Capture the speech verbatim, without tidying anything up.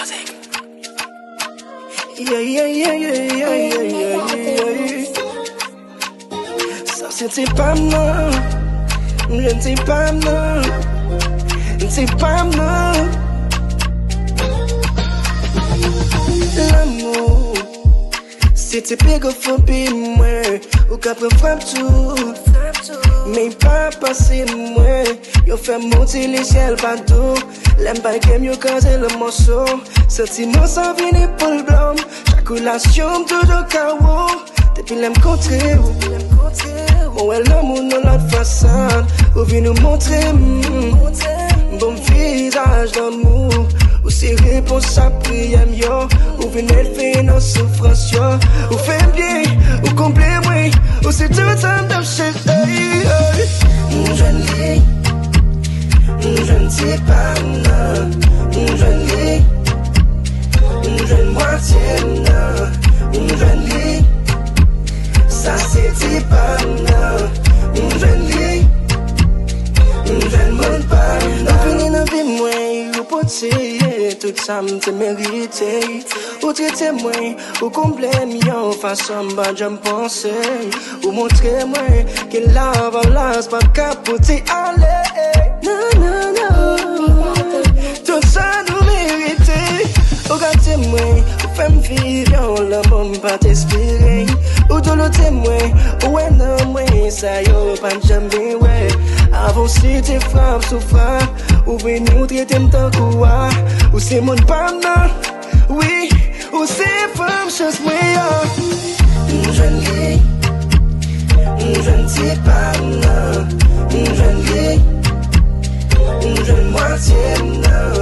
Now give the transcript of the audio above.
Yeah, yeah, yeah, yeah, yeah, yeah, yeah, yeah. Sa se ti pa m nan. M jwenn ti pa m nan. Ti pa m nan. Lanmou se ti pi gwo fobi mwen. Ou ka pran frap tou, men pa pase mwen. Yo fè m monte lesyèl pa do. Lè m bay kè m, yo kraze l an mòso. Santiman sa vini pou l blo m. Chak relasyon m toujou kawo. Depi lè m kontre w, mwen wè lanmou nan lòt fasad. Ou vin ou montre m, bon vizaj lanmou. Ou se repons a priyè m yo. Ou vin elve nan soufrans yo. Ou fè m byen, ou konble mwen. Ou se tout sa m t ap chèche. M jwenn li. M jwenn ti pa m nan. M jwenn li. M jwenn mwatye m nan. M jwenn li. Sa se ti pa m nan. M jwenn li. M jwenn moun pa m nan. Ou vini nan vi mwen, ou pote tout sa m te merite. Ou trete mwen, ou konble m yon fason m pa janm panse. Ou montre mwen ke lavalas pa ka pote ale. Non, non, non. Tout sa nou merite. Ou gate mwen, ou fè m viv yon lanmou m pa t espere. Ou douloute mwen, ou wè nan mwen sa yo pa t janm gen wè. Avan w site frap sou frap, ou vini ou trete m tankou wa. Ou se moun pa m nan. Wi, ou se fanm chans mwen an. M jwenn li. M jwenn ti pa m nan. M jwenn li. M jwenn mwatye m nan.